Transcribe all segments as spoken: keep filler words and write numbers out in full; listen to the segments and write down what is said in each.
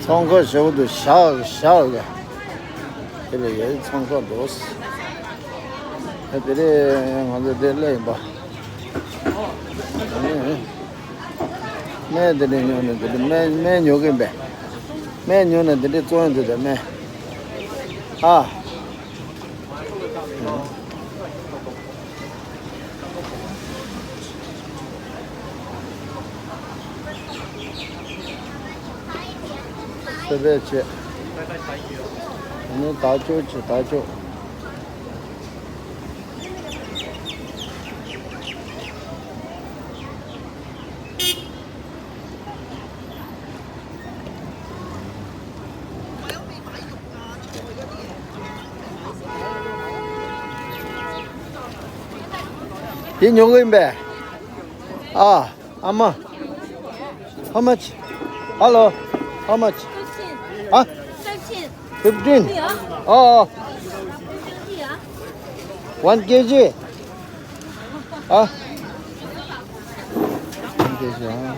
ཚོང་ཁང་ཞེ་པོ་འདུག་ཞག་ཞག་ག་དེ་ལ་ཡའི་ཚོང་ཁང་འདུག་ཨ་དེ་རེད། ང་ཚོ་དེ་ལ་ཡིན་པ། སྨན་དེ་འདྲས་ཉོ་ནས་དེ་འདྲས་སྨན་སྨན་ཉོ་གིན་པས། སྨན་ཉོ་ནས་དེ་འདྲས་བཙོང་ཡོང་དུས་དེ་སྨན། ཨ། སེ་བས་བྱེད། ནི་དག་ཆོག་བྱེད་དག་ཆོག་དེ་ཉོ་གི་ཡིན་པས། ཨ། ཨ་མ། How much? Hello. How much? Fifteen. Huh? Fifteen. Fifteen? Yeah. Oh, oh. Fifty, yeah. One K G. Huh? One K G, huh?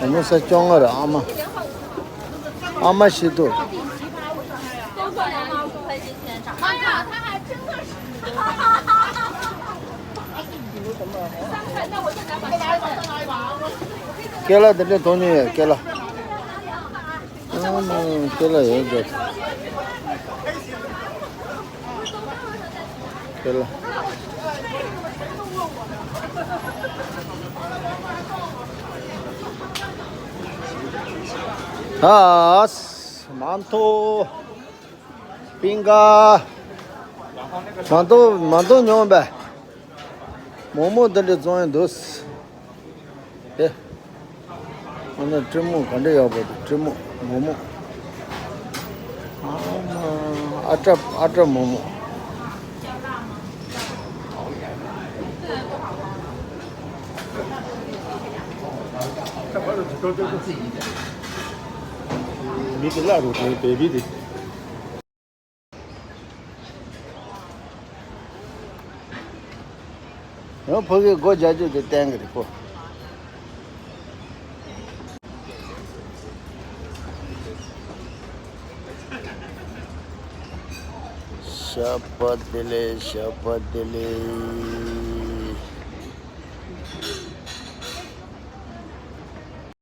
ཨ་ནི་ས་སྐྱོང་ང་ར་ཨ་མ། ཨ་མ་ཤི་ཏུ། ཀེ་ལ་དེ་འདྲ་གཏོང་མྱོང་ཡོད་ཀེ་ལ། ཨ་མ་ཀེ་ལ་ཡོད་འདྲ། ཀེ་ལ། ཨ། མ་འཐོ། པིང་ཀ་མ་འཐོ་མ་འཐོ་མྱོང་པས། མོག་མོག་འདི་འདྲ་བཙོང་ཡོང་འདུག་ཨེ། ཨ་ནི་ཀྲི་མོག་ག་འདྲ་ཡག་པོ་འདུག་ཀྲི་མོག་མོག་མོག་ཨ་མ། ཨ་ཀྲ་ཨ་ཀྲ་མོག་མོག་མི་དེ་བརླག་རུ་དེ་བེ་བི་དེ། ཡང་ཕ་གིའི་སྒོ་རྒྱག་རྒྱུ་དེ་བསྟན་གི་རེད་ཁོ། ཤ་པ་དེ་ལེ་ཤ་པ་དེ་ལེ།